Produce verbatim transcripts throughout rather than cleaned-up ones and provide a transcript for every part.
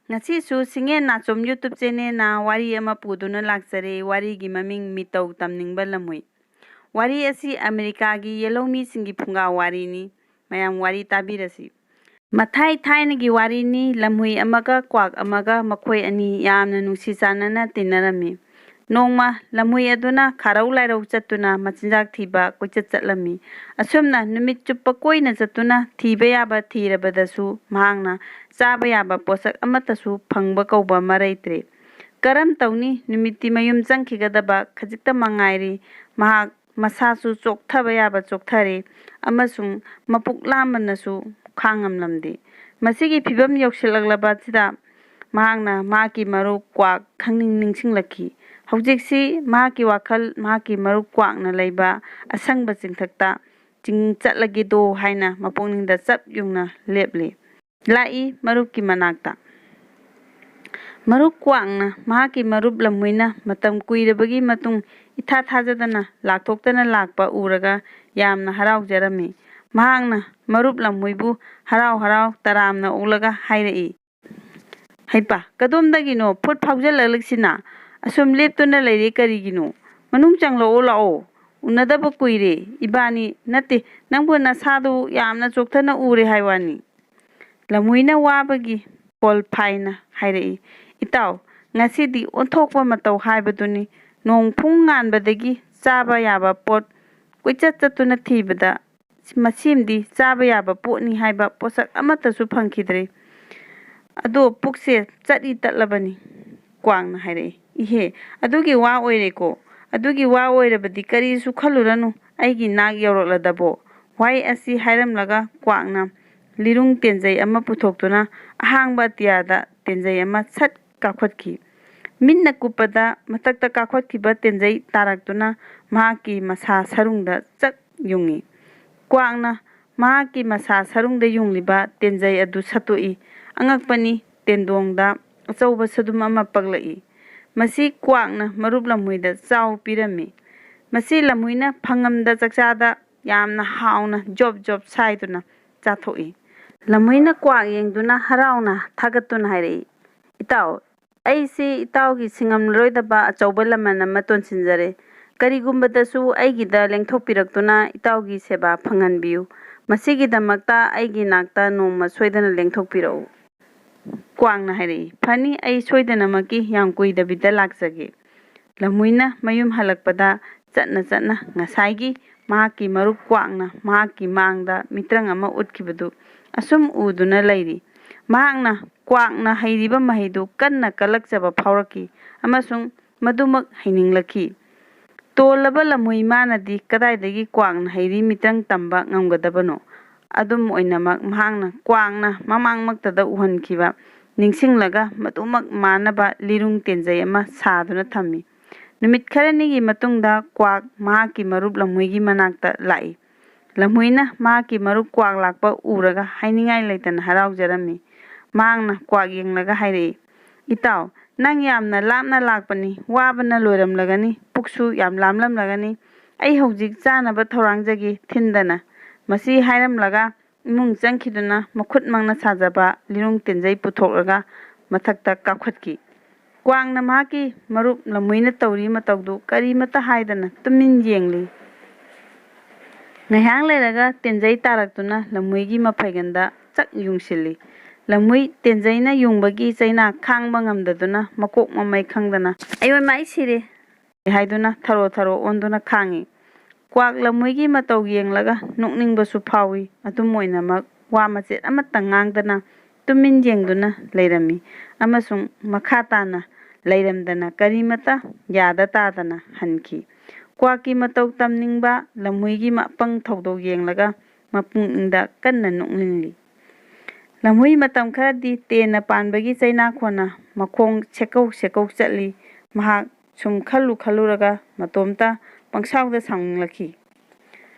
ꯉꯁꯤꯁꯨ ꯁꯤꯡꯉꯦꯟ ꯅꯥꯆꯣꯝ YouTube ꯆꯦꯅꯦꯜꯅ ꯋꯥꯔꯤ ꯑꯃ ꯄꯨꯗꯨꯅ ꯂꯥꯛꯆꯔꯦ꯫ ꯋꯥꯔꯤꯒꯤ ꯃꯃꯤꯡ ꯃꯤꯇꯧ ꯇꯝꯅꯤꯡꯕ ꯂꯝꯍꯨꯏ꯫ ꯋꯥꯔꯤ ꯑꯁꯤ ꯑꯃꯦꯔꯤꯀꯥꯒꯤ ꯌꯦꯜꯍꯧꯃꯤꯁꯤꯡꯒꯤ ꯐꯨꯡꯒꯥ ꯋꯥꯔꯤꯅꯤ꯫ ꯃꯌꯥꯝ ꯋꯥꯔꯤ ꯇꯥꯕꯤꯔꯁꯤ꯫ ꯃꯊꯥꯏ ꯊꯥꯏꯅꯒꯤ ꯋꯥꯔꯤꯅꯤ꯫ ꯂꯝꯍꯨꯏ ꯑꯃꯒ ꯀ꯭ꯋꯥꯛ ꯑꯃꯒ ꯃꯈꯣꯏ ꯑꯅꯤ ꯌꯥꯝꯅ ꯅꯨꯡꯁꯤ ꯆꯥꯟꯅꯅ ꯇꯤꯟꯅꯔꯝꯃꯤ꯫ ꯅꯣꯡꯃ ꯂꯝꯍꯨꯏ ꯑꯗꯨꯅ ꯈꯥꯔꯧ ꯂꯥꯏꯔꯧ ꯆꯠꯇꯨꯅ ꯃꯆꯤꯟꯖꯥꯛ ꯊꯤꯕ ꯀꯣꯏꯆꯠ ꯆꯠꯂꯝꯃꯤ꯫ ꯑꯁꯨꯝꯅ ꯅꯨꯃꯤꯠ ꯆꯨꯞꯄ ꯀꯣꯏꯅ ꯆꯠꯇꯨꯅ ꯊꯤꯕ ꯌꯥꯕ ꯊꯤꯔꯕꯗꯁꯨ ꯃꯍꯥꯛꯅ ꯆꯥꯕ ꯌꯥꯕ ꯄꯣꯠꯁꯛ ꯑꯃꯠꯇꯁꯨ ꯐꯪꯕ ꯀꯧꯕ ꯑꯃ ꯂꯩꯇ꯭ꯔꯦ꯫ ꯀꯔꯝ ꯇꯧꯅꯤ? ꯅꯨꯃꯤꯠꯇꯤ ꯃꯌꯨꯝ ꯆꯪꯈꯤꯒꯗꯕ ꯈꯖꯤꯛꯇ ꯃꯉꯥꯏꯔꯤ꯫ ꯃꯍꯥꯛ ꯃꯁꯥꯁꯨ ꯆꯣꯛꯊꯕ ꯌꯥꯕ ꯆꯣꯛꯊꯔꯦ ꯑꯃꯁꯨꯡ ꯃꯄꯨꯛ ꯂꯥꯝꯕꯅꯁꯨ ꯈꯥꯡꯉꯝꯂꯝꯗꯦ꯫ ꯃꯁꯤꯒꯤ ꯐꯤꯕꯝ ꯌꯧꯁꯤꯜꯂꯛꯂꯕ ꯑꯁꯤꯗ ꯃꯍꯥꯛꯅ ꯃꯍꯥꯛꯀꯤ ꯃꯔꯨꯞ ꯀ꯭ꯋꯥꯛ ꯈꯪꯅꯤꯡ ꯅꯤꯡꯁꯤꯡꯂꯛꯈꯤ꯫ ꯍꯧꯖꯤꯛꯁꯤ ꯃꯍꯥꯛꯀꯤ ꯋꯥꯈꯜ ꯃꯍꯥꯛꯀꯤ ꯃꯔꯨꯞ ꯀ꯭ꯋꯥꯛꯅ ꯂꯩꯕ ꯑꯁꯪꯕ ꯆꯤꯡꯊꯛꯇ ꯆꯤꯡ ꯆꯠꯂꯒꯦꯗꯣ ꯍꯥꯏꯅ ꯃꯄꯨꯛꯅꯤꯡꯗ ꯆꯞ ꯌꯨꯡꯅ ꯂꯦꯞꯂꯤ꯫ ꯂꯥꯛꯏ ꯃꯔꯨꯞꯀꯤ ꯃꯅꯥꯛꯇ꯫ ꯃꯔꯨꯞ ꯀ꯭ꯋꯥꯛꯅ ꯃꯍꯥꯛꯀꯤ ꯃꯔꯨꯞ ꯂꯝꯍꯨꯏꯅ ꯃꯇꯝ ꯀꯨꯏꯔꯕꯒꯤ ꯃꯇꯨꯡ ꯏꯊꯥ ꯊꯥꯖꯗꯅ ꯂꯥꯛꯊꯣꯛꯇꯅ ꯂꯥꯛꯄ ꯎꯔꯒ ꯌꯥꯝꯅ ꯍꯔꯥꯎꯖꯔꯝꯃꯤ꯫ ꯃꯍꯥꯛꯅ ꯃꯔꯨꯞ ꯂꯝꯍꯨꯏꯕꯨ ꯍꯔꯥꯎ ꯍꯔꯥꯎ ꯇꯔꯥꯝꯅ ꯑꯣꯛꯂꯒ ꯍꯥꯏꯔꯛꯏ, "ꯍꯩꯄꯥ, ꯀꯗꯣꯝꯗꯒꯤꯅꯣ ꯐꯨꯠ ꯐꯥꯎꯖꯜꯂꯛꯂꯤꯁꯤꯅ? ꯑꯁꯨꯝ ꯂꯦꯞꯇꯨꯅ ꯂꯩꯔꯦ ꯀꯔꯤꯒꯤꯅꯣ? ꯃꯅꯨꯡ ꯆꯪꯂꯛꯑꯣ, ꯂꯥꯛꯑꯣ꯫ ꯎꯅꯗꯕ ꯀꯨꯏꯔꯦ ꯏꯕꯥꯅꯤ꯫ ꯅꯠꯇꯦ, ꯅꯪꯕꯨ ꯅꯁꯥꯗꯨ ꯌꯥꯝꯅ ꯆꯣꯛꯊꯅ ꯎꯔꯦ ꯍꯥꯏ ꯋꯥꯅꯤ꯫" ꯂꯝꯍꯨꯏꯅ ꯋꯥꯕꯒꯤ ꯀꯣꯜ ꯐꯥꯏꯅ ꯍꯥꯏꯔꯛꯏ, "ꯏꯇꯥꯎ, ꯉꯁꯤꯗꯤ ꯑꯣꯟꯊꯣꯛꯄ ꯃꯇꯧ ꯍꯥꯏꯕꯗꯨꯅꯤ꯫ ꯅꯣꯡ ꯐꯨꯡ ꯉꯥꯟꯕꯗꯒꯤ ꯆꯥꯕ ꯌꯥꯕ ꯄꯣꯠ ꯀꯣꯏꯆꯠ ꯆꯠꯇꯨꯅ ꯊꯤꯕꯗ ꯃꯁꯤꯃꯗꯤ ꯆꯥꯕ ꯌꯥꯕ ꯄꯣꯠꯅꯤ ꯍꯥꯏꯕ ꯄꯣꯠꯁꯛ ꯑꯃꯠꯇꯁꯨ ꯐꯪꯈꯤꯗ꯭ꯔꯦ꯫ ꯑꯗꯣ ꯄꯨꯛꯁꯦ ꯆꯠꯂꯤ ꯇꯠꯂꯕꯅꯤ꯫" ꯀ꯭ꯋꯥꯛꯅ ꯍꯥꯏꯔꯛꯏ, "ꯏꯍꯦ, ꯑꯗꯨꯒꯤ ꯋꯥ ꯑꯣꯏꯔꯦꯀꯣ꯫ ꯑꯗꯨꯒꯤ ꯋꯥ ꯑꯣꯏꯔꯕꯗꯤ ꯀꯔꯤꯁꯨ ꯈꯜꯂꯨꯔꯅꯨ, ꯑꯩꯒꯤ ꯅꯥꯛ ꯌꯧꯔꯛꯂꯗꯕꯣ?" ꯋꯥꯍꯩ ꯑꯁꯤ ꯍꯥꯏꯔꯝꯂꯒ ꯀ꯭ꯋꯥꯛꯅ ꯂꯤꯔꯨꯡ ꯇꯦꯟꯖꯩ ꯑꯃ ꯄꯨꯊꯣꯛꯇꯨꯅ ꯑꯍꯥꯡꯕ ꯑꯇꯤꯌꯥꯗ ꯇꯦꯟꯖꯩ ꯑꯃ ꯁꯠ ꯀꯥꯞꯈꯠꯈꯤ꯫ ꯃꯤꯠꯅ ꯀꯨꯞꯄꯗ ꯃꯊꯛꯇ ꯀꯥꯞꯈꯠꯈꯤꯕ ꯇꯦꯟꯖꯩ ꯇꯥꯔꯛꯇꯨꯅ ꯃꯍꯥꯛꯀꯤ ꯃꯁꯥ ꯁꯔꯨꯡꯗ ꯆꯛ ꯌꯨꯡꯉꯤ꯫ ꯀ꯭ꯋꯥꯛꯅ ꯃꯍꯥꯛꯀꯤ ꯃꯁꯥ ꯁꯔꯨꯡꯗ ꯌꯨꯡꯂꯤꯕ ꯇꯦꯟꯖꯩ ꯑꯗꯨ ꯁꯠꯇꯣꯛꯏ꯫ ꯑꯉꯛꯄꯅꯤ, ꯇꯦꯟꯗꯣꯡꯗ ꯑꯆꯧꯕ ꯁꯗꯨꯝ ꯑꯃ ꯄꯛꯂꯛꯏ꯫ ꯃꯁꯤ ꯀ꯭ꯋꯥꯛꯅ ꯃꯔꯨꯞ ꯂꯝꯍꯨꯏꯗ ꯆꯥꯎ ꯄꯤꯔꯝꯃꯤ꯫ ꯃꯁꯤ ꯂꯝꯍꯨꯏꯅ ꯐꯪꯉꯝꯗ ꯆꯥꯛꯆꯥꯗ ꯌꯥꯝꯅ ꯍꯥꯎꯅ ꯖꯣꯞ ꯖꯣꯞ ꯁꯥꯏꯗꯨꯅ ꯆꯥꯊꯣꯛꯏ꯫ ꯂꯝꯍꯨꯏꯅ ꯀ꯭ꯋꯥꯛ ꯌꯦꯡꯗꯨꯅ ꯍꯔꯥꯎꯅ ꯊꯥꯒꯠꯇꯨꯅ ꯍꯥꯏꯔꯛꯏ, ꯏꯇꯥꯎ, ꯑꯩꯁꯤ ꯏꯇꯥꯎꯒꯤ ꯁꯤꯡꯉꯝꯂꯔꯣꯏꯗꯕ ꯑꯆꯧꯕ ꯂꯃꯟ ꯑꯃ ꯇꯣꯟꯁꯤꯟꯖꯔꯦ꯫ ꯀꯔꯤꯒꯨꯝꯕꯗꯁꯨ ꯑꯩꯒꯤꯗ ꯂꯦꯡꯊꯣꯛꯄꯤꯔꯛꯇꯨꯅ ꯏꯇꯥꯎꯒꯤ ꯁꯦꯕꯥ ꯐꯪꯍꯟꯕꯤꯌꯨ꯫ ꯃꯁꯤꯒꯤꯗꯃꯛꯇ ꯑꯩꯒꯤ ꯅꯥꯛꯇ ꯅꯣꯡꯃ ꯁꯣꯏꯗꯅ ꯂꯦꯡꯊꯣꯛꯄꯤꯔꯛꯎ꯫ ꯀ꯭ꯋꯥꯛꯅ ꯍꯥꯏꯔꯛꯏ, "ꯐꯅꯤ, ꯑꯩ ꯁꯣꯏꯗꯅꯃꯛꯀꯤ ꯌꯥꯝ ꯀꯨꯏꯗꯕꯤꯗ ꯂꯥꯛꯆꯒꯦ"꯫ ꯂꯝꯍꯨꯏꯅ ꯃꯌꯨꯝ ꯍꯜꯂꯛꯄꯗ ꯆꯠꯅ ꯆꯠꯅ ꯉꯁꯥꯏꯒꯤ ꯃꯍꯥꯛꯀꯤ ꯃꯔꯨꯞ ꯀ꯭ꯋꯥꯛꯅ ꯃꯍꯥꯛꯀꯤ ꯃꯥꯡꯗ ꯃꯤꯇ꯭ꯔꯪ ꯑꯃ ꯎꯠꯈꯤꯕꯗꯨ ꯑꯁꯨꯝ ꯎꯗꯨꯅ ꯂꯩꯔꯤ꯫ ꯃꯍꯥꯛꯅ ꯀ꯭ꯋꯥꯛꯅ ꯍꯩꯔꯤꯕ ꯃꯍꯩꯗꯨ ꯀꯟꯅ ꯀꯜꯂꯛꯆꯕ ꯐꯥꯎꯔꯛꯈꯤ ꯑꯃꯁꯨꯡ ꯃꯗꯨꯃꯛ ꯍꯩꯅꯤꯡꯂꯛꯈꯤ꯫ ꯇꯣꯜꯂꯕ ꯂꯝꯍꯨꯏ ꯃꯥꯅꯗꯤ ꯀꯗꯥꯏꯗꯒꯤ ꯀ꯭ꯋꯥꯛꯅ ꯍꯩꯔꯤ ꯃꯤꯇ꯭ꯔꯪ ꯇꯝꯕ ꯉꯝꯒꯗꯕꯅꯣ? ꯑꯗꯨꯝ ꯑꯣꯏꯅꯃꯛ, ꯃꯍꯥꯛꯅ ꯀ꯭ꯋꯥꯛꯅ ꯃꯃꯥꯡꯃꯛꯇꯗ ꯎꯍꯟꯈꯤꯕ ꯅꯤꯡꯁꯤꯡꯂꯒ ꯃꯗꯨꯃꯛ ꯃꯥꯟꯅꯕ ꯂꯤꯔꯨꯡ ꯇꯦꯟꯖꯩ ꯑꯃ ꯁꯥꯗꯨꯅ ꯊꯝꯃꯤ꯫ ꯅꯨꯃꯤꯠ ꯈꯔꯅꯤꯒꯤ ꯃꯇꯨꯡꯗ ꯀ꯭ꯋꯥꯛ ꯃꯍꯥꯛꯀꯤ ꯃꯔꯨꯞ ꯂꯝꯍꯨꯏꯒꯤ ꯃꯅꯥꯛꯇ ꯂꯥꯛꯏ꯫ ꯂꯝꯍꯨꯏꯅ ꯃꯍꯥꯛꯀꯤ ꯃꯔꯨꯞ ꯀ꯭ꯋꯥꯛ ꯂꯥꯛꯄ ꯎꯔꯒ ꯍꯥꯏꯅꯤꯡꯉꯥꯏ ꯂꯩꯇꯅ ꯍꯔꯥꯎꯖꯔꯝꯃꯤ꯫ ꯃꯍꯥꯛꯅ ꯀ꯭ꯋꯥꯛ ꯌꯦꯡꯂꯒ ꯍꯥꯏꯔꯛꯏ, "ꯏꯇꯥꯎ, ꯅꯪ ꯌꯥꯝꯅ ꯂꯥꯞꯅ ꯂꯥꯛꯄꯅꯤ, ꯋꯥꯕꯅ ꯂꯣꯏꯔꯝꯂꯒꯅꯤ, ꯄꯨꯛꯁꯨ ꯌꯥꯝ ꯂꯥꯝꯂꯝꯂꯒꯅꯤ꯫ ꯑꯩ ꯍꯧꯖꯤꯛ ꯆꯥꯅꯕ ꯊꯧꯔꯥꯡꯖꯒꯦ, ꯊꯤꯟꯗꯅ"꯫ ꯃꯁꯤ ꯍꯥꯏꯔꯝꯂꯒ ꯏꯃꯨꯡ ꯆꯪꯈꯤꯗꯨꯅ ꯃꯈꯨꯠ ꯃꯪꯅ ꯁꯥꯖꯕ ꯂꯤꯔꯨꯡ ꯇꯦꯟꯖꯩ ꯄꯨꯊꯣꯛꯂꯒ ꯃꯊꯛꯇ ꯀꯥꯈꯠꯈꯤ꯫ ꯀ꯭ꯋꯥꯛꯅ ꯃꯍꯥꯛꯀꯤ ꯃꯔꯨꯞ ꯂꯝꯍꯨꯏꯅ ꯇꯧꯔꯤ ꯃꯇꯧꯗꯨ ꯀꯔꯤꯃꯠꯇ ꯍꯥꯏꯗꯅ ꯇꯨꯃꯤꯟ ꯌꯦꯡꯂꯤ꯫ ꯉꯥꯏꯍꯥꯛ ꯂꯩꯔꯒ ꯇꯦꯟꯖꯩ ꯇꯥꯔꯛꯇꯨꯅ ꯂꯝꯍꯨꯏꯒꯤ ꯃꯐꯩꯒꯟꯗ ꯆꯛ ꯌꯨꯡꯁꯤꯜꯂꯤ꯫ ꯂꯝꯍꯨꯏ ꯇꯦꯟꯖꯩꯅ ꯌꯨꯡꯕꯒꯤ ꯆꯩꯅꯥ ꯈꯥꯡꯕ ꯉꯝꯗꯗꯨꯅ ꯃꯀꯣꯛ ꯃꯃꯩ ꯈꯪꯗꯅ, "ꯑꯌꯣ ꯏꯃꯥ, ꯑꯩ ꯁꯤꯔꯦ!" ꯍꯥꯏꯗꯨꯅ ꯊꯔꯣ ꯊꯔꯣ ꯑꯣꯟꯗꯨꯅ ꯈꯥꯡꯉꯤ꯫ ꯀ꯭ꯋꯥꯛ ꯂꯝꯍꯨꯏꯒꯤ ꯃꯇꯧ ꯌꯦꯡꯂꯒ ꯅꯣꯛꯅꯤꯡꯕꯁꯨ ꯐꯥꯎꯏ꯫ ꯑꯗꯨꯝ ꯑꯣꯏꯅꯃꯛ ꯋꯥ ꯃꯆꯦꯠ ꯑꯃꯠꯇ ꯉꯥꯡꯗꯅ ꯇꯨꯃꯤꯟ ꯌꯦꯡꯗꯨꯅ ꯂꯩꯔꯝꯃꯤ ꯑꯃꯁꯨꯡ ꯃꯈꯥ ꯇꯥꯅ ꯂꯩꯔꯝꯗꯅ ꯀꯔꯤꯃꯠꯇ ꯌꯥꯗ ꯇꯥꯗꯅ ꯍꯟꯈꯤ꯫ ꯀ꯭ꯋꯥꯛꯀꯤ ꯃꯇꯧ ꯇꯝꯅꯤꯡꯕ ꯂꯝꯍꯨꯏꯒꯤ ꯃꯄꯪ ꯊꯧꯗꯣꯛ ꯌꯦꯡꯂꯒ ꯃꯄꯨꯛꯅꯤꯡꯗ ꯀꯟꯅ ꯅꯣꯛꯅꯤꯡꯂꯤ꯫ ꯂꯝꯍꯨꯏ ꯃꯇꯝ ꯈꯔꯗꯤ ꯇꯦꯟꯅ ꯄꯥꯟꯕꯒꯤ ꯆꯩꯅꯥꯈꯣꯟꯅ ꯃꯈꯣꯡ ꯁꯦꯛꯀꯧ ꯁꯦꯛꯀꯧ ꯆꯠꯂꯤ꯫ ꯃꯍꯥꯛ ꯁꯨꯝ ꯈꯜꯂꯨ ꯈꯜꯂꯨꯔꯒ ꯃꯇꯣꯝꯇ ꯄꯪꯁꯥꯎꯗ ꯁꯥꯎꯅꯤꯡꯂꯛꯈꯤ꯫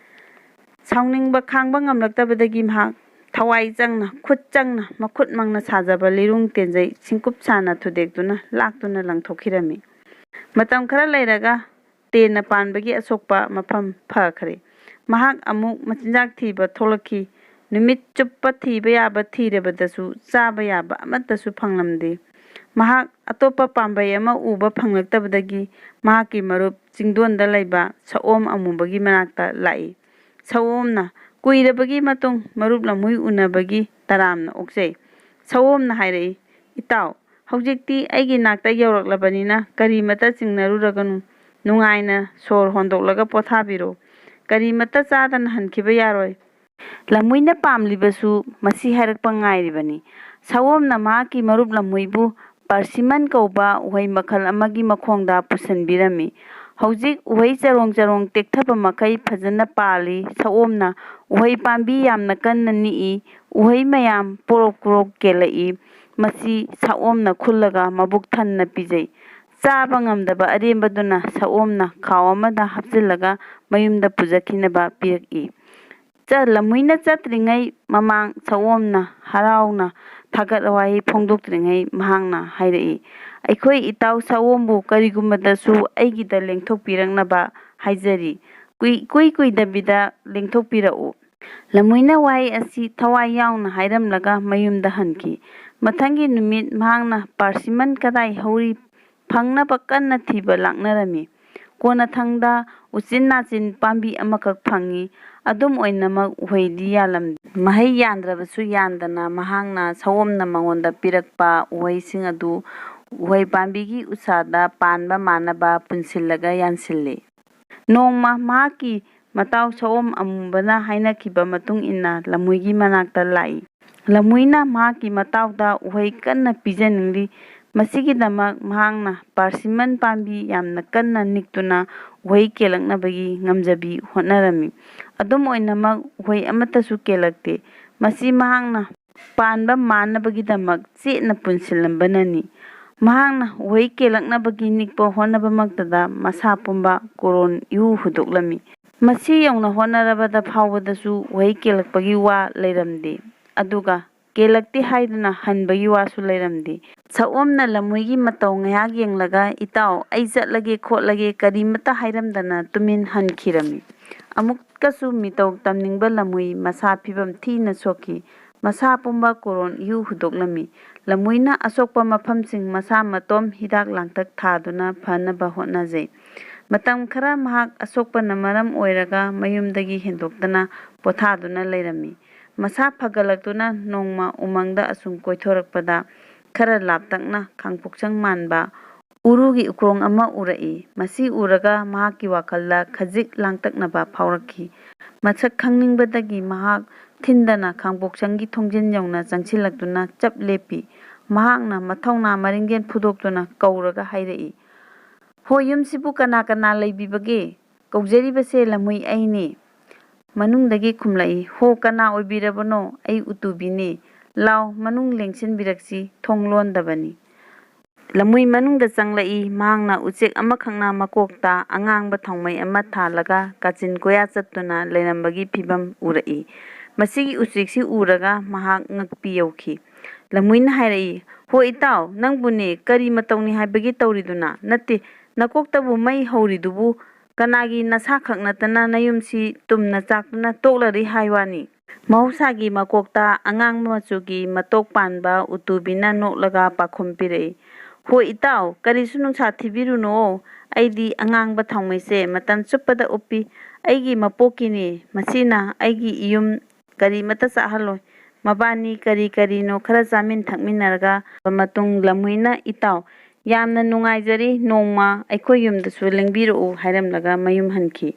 ꯁꯥꯎꯅꯤꯡꯕ ꯈꯥꯡꯕ ꯉꯝꯂꯛꯇꯕꯗꯒꯤ ꯃꯍꯥꯛ ꯊꯋꯥꯏ ꯆꯪꯅ, ꯈꯨꯠ ꯆꯪꯅ, ꯃꯈꯨꯠ ꯃꯪꯅ ꯁꯥꯖꯕ ꯂꯤꯔꯨꯡ ꯇꯦꯟꯖꯩ ꯁꯤꯡꯀꯨꯞ ꯁꯥꯅ ꯊꯨꯗꯦꯛꯇꯨꯅ ꯂꯥꯛꯇꯨꯅ ꯂꯪꯊꯣꯛꯈꯤꯔꯝꯃꯤ꯫ ꯃꯇꯝ ꯈꯔ ꯂꯩꯔꯒ ꯇꯦꯟꯅ ꯄꯥꯟꯕꯒꯤ ꯑꯁꯣꯛꯄ ꯃꯐꯝ ꯐꯈ꯭ꯔꯦ꯫ ꯃꯍꯥꯛ ꯑꯃꯨꯛ ꯃꯆꯤꯟꯖꯥꯛ ꯊꯤꯕ ꯊꯣꯛꯂꯛꯈꯤ꯫ ꯅꯨꯃꯤꯠ ꯆꯨꯞꯄ ꯊꯤꯕ ꯌꯥꯕ ꯊꯤꯔꯕꯗꯁꯨ ꯆꯥꯕ ꯌꯥꯕ ꯑꯃꯠꯇꯁꯨ ꯐꯪꯂꯝꯗꯦ꯫ ꯃꯍꯥꯛ ꯑꯇꯣꯞꯄ ꯄꯥꯝꯕꯩ ꯑꯃ ꯎꯕ ꯐꯪꯂꯛꯇꯕꯗꯒꯤ ꯃꯍꯥꯛꯀꯤ ꯃꯔꯨꯞ ꯆꯤꯡꯗꯣꯟꯗ ꯂꯩꯕ ꯁꯑꯣꯝ ꯑꯃꯨꯕꯒꯤ ꯃꯅꯥꯛꯇ ꯂꯥꯛꯏ꯫ ꯁꯑꯣꯝꯅ ꯀꯨꯏꯔꯕꯒꯤ ꯃꯇꯨꯡ ꯃꯔꯨꯞ ꯂꯝꯍꯨꯏ ꯎꯅꯕꯒꯤ ꯇꯔꯥꯝꯅ ꯑꯣꯛꯆꯩ꯫ ꯁꯑꯣꯝꯅ ꯍꯥꯏꯔꯛꯏ, "ꯏꯇꯥꯎ, ꯍꯧꯖꯤꯛꯇꯤ ꯑꯩꯒꯤ ꯅꯥꯛꯇ ꯌꯧꯔꯛꯂꯕꯅꯤꯅ ꯀꯔꯤꯃꯇ ꯆꯤꯡꯅꯔꯨꯔꯒꯅꯨ꯫ ꯅꯨꯡꯉꯥꯏꯅ ꯁꯣꯔ ꯍꯣꯟꯗꯣꯛꯂꯒ ꯄꯣꯊꯥꯕꯤꯔꯣ꯫ ꯀꯔꯤꯃꯇ ꯆꯥꯗꯅ ꯍꯟꯈꯤꯕ ꯌꯥꯔꯣꯏ꯫" ꯂꯝꯍꯨꯏꯅ ꯄꯥꯝꯂꯤꯕꯁꯨ ꯃꯁꯤ ꯍꯥꯏꯔꯛꯄ ꯉꯥꯏꯔꯤꯕꯅꯤ꯫ ꯁꯑꯣꯝꯅ ꯃꯍꯥꯛꯀꯤ ꯃꯔꯨꯞ ꯂꯝꯍꯨꯏꯕꯨ ꯄꯥꯔꯁꯤꯃꯟ ꯀꯧꯕ ꯎꯍꯩ ꯃꯈꯜ ꯑꯃꯒꯤ ꯃꯈꯣꯡꯗ ꯄꯨꯁꯤꯟꯕꯤꯔꯝꯃꯤ꯫ ꯍꯧꯖꯤꯛ ꯎꯍꯩ ꯆꯔꯣꯡ ꯆꯔꯣꯡ ꯇꯦꯛꯊꯕ ꯃꯈꯩ ꯐꯖꯅ ꯄꯥꯜꯂꯤ꯫ ꯁꯑꯣꯝꯅ ꯎꯍꯩ ꯄꯥꯝꯕꯤ ꯌꯥꯝꯅ ꯀꯟꯅ ꯅꯤꯛꯏ꯫ ꯎꯍꯩ ꯃꯌꯥꯝ ꯄꯣꯔꯣꯛ ꯄꯣꯔꯣꯛ ꯀꯦꯜꯂꯛꯏ꯫ ꯃꯁꯤ ꯁꯑꯣꯝꯅ ꯈꯨꯜꯂꯒ ꯃꯕꯨꯛ ꯊꯟꯅ ꯄꯤꯖꯩ꯫ ꯆꯥꯕ ꯉꯝꯗꯕ ꯑꯔꯦꯝꯕꯗꯨꯅ ꯁꯑꯣꯝꯅ ꯈꯥꯎ ꯑꯃꯗ ꯍꯥꯞꯆꯤꯜꯂꯒ ꯃꯌꯨꯝꯗ ꯄꯨꯖꯈꯤꯅꯕ ꯄꯤꯔꯛꯏ꯫ ꯆ-, ꯂꯝꯍꯨꯏꯅ ꯆꯠꯇ꯭ꯔꯤꯉꯩ ꯃꯃꯥꯡ ꯁꯑꯣꯝꯅ ꯍꯔꯥꯎꯅ ꯊꯥꯒꯠ ꯋꯥꯍꯩ ꯐꯣꯡꯗꯣꯛꯇ꯭ꯔꯤꯉꯩ ꯃꯍꯥꯛꯅ ꯍꯥꯏꯔꯛꯏ, "ꯑꯩꯈꯣꯏ ꯏꯇꯥꯎ ꯁꯑꯣꯝꯕꯨ ꯀꯔꯤꯒꯨꯝꯕꯗꯁꯨ ꯑꯩꯒꯤꯗ ꯂꯦꯡꯊꯣꯛꯄꯤꯔꯛꯅꯕ ꯍꯥꯏꯖꯔꯤ꯫ ꯀꯨꯏ-, ꯏꯀꯨꯏ ꯀꯨꯏꯗꯕꯤꯗ ꯂꯦꯡꯊꯣꯛꯄꯤꯔꯛꯎ꯫" ꯂꯝꯍꯨꯏꯅ ꯋꯥꯍꯩ ꯑꯁꯤ ꯊꯋꯥꯏ ꯌꯥꯎꯅ ꯍꯥꯏꯔꯝꯂꯒ ꯃꯌꯨꯝꯗ ꯍꯟꯈꯤ꯫ ꯃꯊꯪꯒꯤ ꯅꯨꯃꯤꯠ ꯃꯍꯥꯛꯅ ꯄꯥꯔꯁꯤꯃꯟ ꯀꯗꯥꯏ ꯍꯧꯔꯤ ꯐꯪꯅꯕ ꯀꯟꯅ ꯊꯤꯕ ꯂꯥꯛꯅꯔꯝꯃꯤ꯫ ꯀꯣꯟꯅꯊꯪꯗ ꯎꯆꯤꯟ ꯅꯥꯆꯤꯟ ꯄꯥꯝꯕꯤ ꯑꯃꯈꯛ ꯐꯪꯉꯤ꯫ ꯑꯗꯨꯝ ꯑꯣꯏꯅꯃꯛ ꯎꯍꯩꯗꯤ ꯌꯥꯜꯂꯝꯗꯦ꯫ ꯃꯍꯩ ꯌꯥꯟꯗ꯭ꯔꯕꯁꯨ ꯌꯥꯟꯗꯅ ꯃꯍꯥꯛꯅ ꯁꯑꯣꯝꯅ ꯃꯉꯣꯟꯗ ꯄꯤꯔꯛꯄ ꯎꯍꯩꯁꯤꯡ ꯑꯗꯨ ꯎꯍꯩ ꯄꯥꯝꯕꯤꯒꯤ ꯎꯁꯥꯗ ꯄꯥꯟꯕ ꯃꯥꯟꯅꯕ ꯄꯨꯟꯁꯤꯜꯂꯒ ꯌꯥꯟꯁꯤꯜꯂꯤ꯫ ꯅꯣꯡꯃ ꯃꯍꯥꯛꯀꯤ ꯃꯇꯥꯎ ꯁꯑꯣꯝ ꯑꯃꯨꯕꯅ ꯍꯥꯏꯅꯈꯤꯕ ꯃꯇꯨꯡ ꯏꯟꯅ ꯂꯝꯍꯨꯏꯒꯤ ꯃꯅꯥꯛꯇ ꯂꯥꯛꯏ꯫ ꯂꯝꯍꯨꯏꯅ ꯃꯍꯥꯛꯀꯤ ꯃꯇꯥꯎꯗ ꯎꯍꯩ ꯀꯟꯅ ꯄꯤꯖꯅꯤꯡꯂꯤ꯫ ꯃꯁꯤꯒꯤꯗꯃꯛ ꯃꯍꯥꯛꯅ ꯄꯥꯔꯁꯤꯃꯟ ꯄꯥꯝꯕꯤ ꯌꯥꯝꯅ ꯀꯟꯅ ꯅꯤꯛꯇꯨꯅ ꯎꯍꯩ ꯀꯦꯜꯂꯛꯅꯕꯒꯤ ꯉꯝꯖꯕꯤ ꯍꯣꯠꯅꯔꯝꯃꯤ꯫ ꯑꯗꯨꯝ ꯑꯣꯏꯅꯃꯛ ꯎꯍꯩ ꯑꯃꯠꯇꯁꯨ ꯀꯦꯜꯂꯛꯇꯦ꯫ ꯃꯁꯤ ꯃꯍꯥꯛꯅ ꯄꯥꯟꯕ ꯃꯥꯟꯅꯕꯒꯤꯗꯃꯛ ꯆꯦꯠꯅ ꯄꯨꯟꯁꯤꯜꯂꯝꯕꯅꯅꯤ꯫ ꯃꯍꯥꯛꯅ ꯎꯍꯩ ꯀꯦꯜꯂꯛꯅꯕꯒꯤ ꯅꯤꯛꯄ ꯍꯣꯠꯅꯕꯃꯛꯇꯗ ꯃꯁꯥ ꯄꯨꯝꯕ ꯀꯣꯔꯣꯟ ꯏꯍꯨ ꯍꯨꯗꯣꯛꯂꯝꯃꯤ꯫ ꯃꯁꯤ ꯌꯧꯅ ꯍꯣꯠꯅꯔꯕꯗ ꯐꯥꯎꯕꯗꯁꯨ ꯎꯍꯩ ꯀꯦꯜꯂꯛꯄꯒꯤ ꯋꯥ ꯂꯩꯔꯝꯗꯦ꯫ ꯑꯗꯨꯒ ꯀꯦꯜꯂꯛꯇꯦ ꯍꯥꯏꯗꯨꯅ ꯍꯟꯕꯒꯤ ꯋꯥꯁꯨ ꯂꯩꯔꯝꯗꯦ꯫ ꯁꯑꯣꯝꯅ ꯂꯝꯍꯨꯏꯒꯤ ꯃꯇꯧ ꯉꯥꯏꯍꯥꯛ ꯌꯦꯡꯂꯒ, "ꯏꯇꯥꯎ, ꯑꯩ ꯆꯠꯂꯒꯦ ꯈꯣꯠꯂꯒꯦ ꯀꯔꯤꯃꯠꯇ ꯍꯥꯏꯔꯝꯗꯅ ꯇꯨꯃꯤꯟ ꯍꯟꯈꯤꯔꯝꯃꯤ꯫" ꯑꯃꯨꯛꯀꯁꯨ ꯃꯤꯇꯧ ꯇꯝꯅꯤꯡꯕ ꯂꯝꯍꯨꯏ ꯃꯁꯥ ꯐꯤꯕꯝ ꯊꯤꯅ ꯁꯣꯛꯈꯤ꯫ ꯃꯁꯥ ꯄꯨꯝꯕ ꯀꯣꯔꯣꯟ ꯏꯍꯨ ꯍꯨꯗꯣꯛꯂꯝꯃꯤ꯫ ꯂꯝꯍꯨꯏꯅ ꯑꯁꯣꯛꯄ ꯃꯐꯝꯁꯤꯡ ꯃꯁꯥ ꯃꯇꯣꯝ ꯍꯤꯗꯥꯛ ꯂꯥꯡꯊꯛ ꯊꯥꯗꯨꯅ ꯐꯅꯕ ꯍꯣꯠꯅꯖꯩ꯫ ꯃꯇꯝ ꯈꯔ ꯃꯍꯥꯛ ꯑꯁꯣꯛꯄꯅ ꯃꯔꯝ ꯑꯣꯏꯔꯒ ꯃꯌꯨꯝꯗꯒꯤ ꯍꯦꯟꯗꯣꯛꯇꯅ ꯄꯣꯊꯥꯗꯨꯅ ꯂꯩꯔꯝꯃꯤ꯫ ꯃꯁꯥ ꯐꯒꯠꯂꯛꯇꯨꯅ ꯅꯣꯡꯃ ꯎꯃꯪꯗ ꯑꯁꯨꯝ ꯀꯣꯏꯊꯣꯔꯛꯄꯗ ꯈꯔ ꯂꯥꯞꯇꯛꯅ ꯈꯥꯡꯄꯣꯛꯁꯪ ꯃꯥꯟꯕ ꯎꯔꯨꯒꯤ ꯎꯈꯣꯡ ꯑꯃ ꯎꯔꯛꯏ꯫ ꯃꯁꯤ ꯎꯔꯒ ꯃꯍꯥꯛꯀꯤ ꯋꯥꯈꯜꯗ ꯈꯖꯤꯛ ꯂꯥꯡꯇꯛꯅꯕ ꯐꯥꯎꯔꯛꯈꯤ꯫ ꯃꯁꯛ ꯈꯪꯅꯤꯡꯕꯗꯒꯤ ꯃꯍꯥꯛ ꯊꯤꯟꯗꯅ ꯈꯥꯡꯄꯣꯛꯁꯪꯒꯤ ꯊꯣꯡꯖꯤꯟ ꯌꯧꯅ ꯆꯪꯁꯤꯜꯂꯛꯇꯨꯅ ꯆꯞ ꯂꯦꯞꯄꯤ꯫ ꯃꯍꯥꯛꯅ ꯃꯊꯧꯅꯥ ꯃꯔꯤꯡꯖꯦꯜ ꯐꯨꯗꯣꯛꯇꯨꯅ ꯀꯧꯔꯒ ꯍꯥꯏꯔꯛꯏ, "ꯍꯣ, ꯌꯨꯝꯁꯤꯕꯨ ꯀꯅꯥ ꯀꯅꯥ ꯂꯩꯕꯤꯕꯒꯦ? ꯀꯧꯖꯔꯤꯕꯁꯦ ꯂꯝꯍꯨꯏ ꯑꯩꯅꯤ꯫ ꯃꯅꯨꯡꯗꯒꯤ ꯈꯨꯝꯂꯛꯏ, "ꯍꯣ, ꯀꯅꯥ ꯑꯣꯏꯕꯤꯔꯕꯅꯣ? ꯑꯩ ꯎꯇꯨꯕꯤꯅꯤ꯫ ꯂꯥꯎ, ꯃꯅꯨꯡ ꯂꯦꯡꯁꯤꯟꯕꯤꯔꯛꯁꯤ, ꯊꯣꯡ ꯂꯣꯟꯗꯕꯅꯤ"꯫ ꯂꯝꯍꯨꯏ ꯃꯅꯨꯡꯗ ꯆꯪꯂꯛꯏ꯫ ꯃꯍꯥꯛꯅ ꯎꯆꯦꯛ ꯑꯃꯈꯛꯅ ꯃꯀꯣꯛꯇ ꯑꯉꯥꯡꯕ ꯊꯥꯎꯃꯩ ꯑꯃ ꯊꯥꯜꯂꯒ ꯀꯥꯆꯤꯟ ꯀꯣꯌꯥ ꯆꯠꯇꯨꯅ ꯂꯩꯔꯝꯕꯒꯤ ꯐꯤꯕꯝ ꯎꯔꯛꯏ꯫ ꯃꯁꯤꯒꯤ ꯎꯆꯦꯛꯁꯤ ꯎꯔꯒ ꯃꯍꯥꯛ ꯉꯛꯄꯤ ꯌꯧꯈꯤ꯫ ꯂꯝꯍꯨꯏꯅ ꯍꯥꯏꯔꯛꯏ, "ꯍꯣ ꯏꯇꯥꯎ, ꯅꯪꯕꯨꯅꯦ ꯀꯔꯤ ꯃꯇꯧꯅꯤ ꯍꯥꯏꯕꯒꯤ ꯇꯧꯔꯤꯗꯨꯅ? ꯅꯠꯇꯦ, ꯅꯀꯣꯛꯇꯕꯨ ꯃꯩ ꯍꯧꯔꯤꯗꯨꯕꯨ ꯀꯅꯥꯒꯤ ꯅꯁꯥ ꯈꯛ ꯅꯠꯇꯅ ꯅꯌꯨꯝꯁꯤ ꯇꯨꯝꯅ ꯆꯥꯛꯇꯨꯅ ꯇꯣꯛꯂꯔꯤ ꯍꯥꯏ ꯋꯥꯅꯤ"꯫ ꯃꯍꯧꯁꯥꯒꯤ ꯃꯀꯣꯛꯇ ꯑꯉꯥꯡꯕ ꯃꯆꯨꯒꯤ ꯃꯇꯣꯛ ꯄꯥꯟꯕ ꯎꯇꯨꯕꯤꯅ ꯅꯣꯛꯂꯒ ꯄꯥꯎꯈꯨꯝ ꯄꯤꯔꯛꯏ, "ꯍꯣ ꯏꯇꯥꯎ, ꯀꯔꯤꯁꯨ ꯅꯨꯡꯁꯥ ꯊꯤꯕꯤꯔꯨꯅꯨꯑꯣ, ꯑꯩꯗꯤ ꯑꯉꯥꯡꯕ ꯊꯥꯎꯃꯩꯁꯦ ꯃꯇꯝ ꯆꯨꯞꯄꯗ ꯎꯞꯄꯤ, ꯑꯩꯒꯤ ꯃꯄꯣꯛꯀꯤꯅꯤ, ꯃꯁꯤꯅ ꯑꯩꯒꯤ ꯏꯌꯨꯝ ꯀꯔꯤꯃꯠꯇ ꯆꯥꯍꯜꯂꯣꯏ꯫ ꯃꯕꯥꯅꯤ ꯀꯔꯤ ꯀꯔꯤꯅꯣ ꯈꯔ ꯆꯥꯃꯤꯟ ꯊꯛꯃꯤꯟꯅꯔꯒ ꯃꯇꯨꯡ ꯂꯝꯍꯨꯏꯅ, 'ꯏꯇꯥꯎ, ꯌꯥꯝꯅ ꯅꯨꯡꯉꯥꯏꯖꯔꯤ, ꯅꯣꯡꯃ ꯑꯩꯈꯣꯏ ꯌꯨꯝꯗꯁꯨ ꯂꯦꯡꯕꯤꯔꯛꯎ' ꯍꯥꯏꯔꯝꯂꯒ ꯃꯌꯨꯝ ꯍꯟꯈꯤ꯫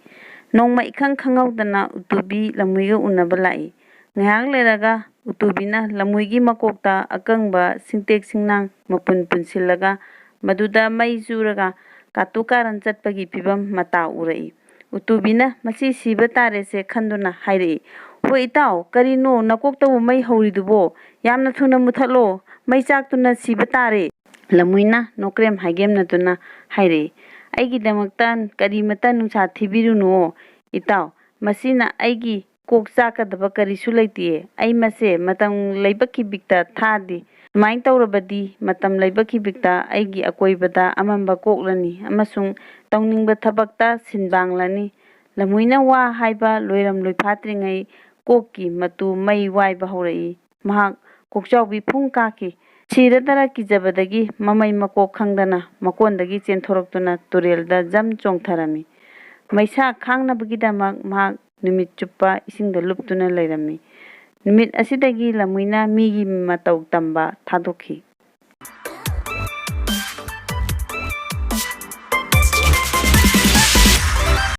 ꯅꯣꯡꯃ ꯏꯈꯪ ꯈꯪꯍꯧꯗꯅ ꯎꯇꯨꯕꯤ ꯂꯝꯍꯨꯏꯒ ꯎꯅꯕ ꯂꯥꯛꯏ꯫ ꯉꯥꯏꯍꯥꯛ ꯂꯩꯔꯒ ꯎꯇꯨꯕꯤꯅ ꯂꯝꯍꯨꯏꯒꯤ ꯃꯀꯣꯛꯇ ꯑꯀꯪꯕ ꯁꯤꯡꯇꯦꯛ ꯁꯤꯡꯅꯥꯡ ꯃꯄꯨꯟ ꯄꯨꯟꯁꯤꯜꯂꯒ ꯃꯗꯨꯗ ꯃꯩ ꯆꯨꯔꯒ ꯀꯥꯇꯨ ꯀꯥꯔꯟ ꯆꯠꯄꯒꯤ ꯐꯤꯕꯝ ꯃꯇꯥ ꯎꯔꯛꯏ꯫ ꯎꯇꯨꯕꯤꯅ ꯃꯁꯤ ꯁꯤꯕ ꯇꯥꯔꯦꯁꯦ ꯈꯟꯗꯨꯅ ꯍꯥꯏꯔꯛꯏ, "ꯍꯣꯏ ꯏꯇꯥꯎ, ꯀꯔꯤꯅꯣ ꯅꯀꯣꯛꯇꯕꯨ ꯃꯩ ꯍꯧꯔꯤꯗꯨꯕꯣ? ꯌꯥꯝꯅ ꯊꯨꯅ ꯃꯨꯊꯠꯂꯣ, ꯃꯩ ꯆꯥꯛꯇꯨꯅ ꯁꯤꯕ ꯇꯥꯔꯦ"꯫ ꯂꯝꯍꯨꯏꯅ ꯅꯣꯀ꯭ꯔꯦꯝ ꯍꯥꯏꯒꯦꯝꯅꯗꯨꯅ ꯍꯥꯏꯔꯛꯏ, "ꯑꯩꯒꯤꯗꯃꯛꯇ ꯀꯔꯤꯃꯠꯇ ꯅꯨꯡꯁꯥ ꯊꯤꯕꯤꯔꯨꯅꯨꯑꯣ ꯏꯇꯥꯎ, ꯃꯁꯤꯅ ꯑꯩꯒꯤ ꯀꯣꯛ ꯆꯥꯛꯀꯗꯕ ꯀꯔꯤꯁꯨ ꯂꯩꯇꯦ꯫ ꯑꯩ ꯃꯁꯦ ꯃꯇꯝ ꯂꯩꯕꯛ ꯈꯤꯕꯤꯛꯇ ꯊꯥꯗꯦ꯫ ꯁꯨꯃꯥꯏꯅ ꯇꯧꯔꯕꯗꯤ ꯃꯇꯝ ꯂꯩꯕꯛ ꯈꯤꯕꯤꯛꯇ ꯑꯩꯒꯤ ꯑꯀꯣꯏꯕꯗ ꯑꯃꯝꯕ ꯀꯣꯛꯂꯅꯤ ꯑꯃꯁꯨꯡ ꯇꯧꯅꯤꯡꯕ ꯊꯕꯛꯇ ꯁꯤꯟꯕꯥꯡꯂꯅꯤ"꯫ ꯂꯝꯍꯨꯏꯅ ꯋꯥ ꯍꯥꯏꯕ ꯂꯣꯏꯔꯝ ꯂꯣꯏꯐꯥꯠꯇ꯭ꯔꯤꯉꯩ ꯀꯣꯛꯀꯤ ꯃꯇꯨ ꯃꯩ ꯋꯥꯏꯕ ꯍꯧꯔꯛꯏ꯫ ꯃꯍꯥꯛ ꯀꯣꯛꯆꯥꯎꯕꯤ ꯐꯨꯡ ꯀꯥꯈꯤ꯫ ꯁꯤꯔꯗꯔ ꯀꯤꯖꯕꯗꯒꯤ ꯃꯃꯩ ꯃꯀꯣꯛ ꯈꯪꯗꯅ ꯃꯀꯣꯟꯗꯒꯤ ꯆꯦꯟꯊꯣꯔꯛꯇꯨꯅ ꯇꯨꯔꯦꯜꯗ ꯖꯝ ꯆꯣꯡꯊꯔꯝꯃꯤ꯫ ꯃꯩꯁꯥ ꯈꯥꯡꯅꯕꯒꯤꯗꯃꯛ ꯃꯍꯥꯛ ꯅꯨꯃꯤꯠ ꯆꯨꯞꯄ ꯏꯁꯤꯡꯗ ꯂꯨꯞꯇꯨꯅ ꯂꯩꯔꯝꯃꯤ꯫ ꯅꯨꯃꯤꯠ ꯑꯁꯤꯗꯒꯤ ꯂꯝꯍꯨꯏꯅ ꯃꯤꯒꯤ ꯃꯇꯧ ꯇꯝꯕ ꯊꯥꯗꯣꯛꯈꯤ꯫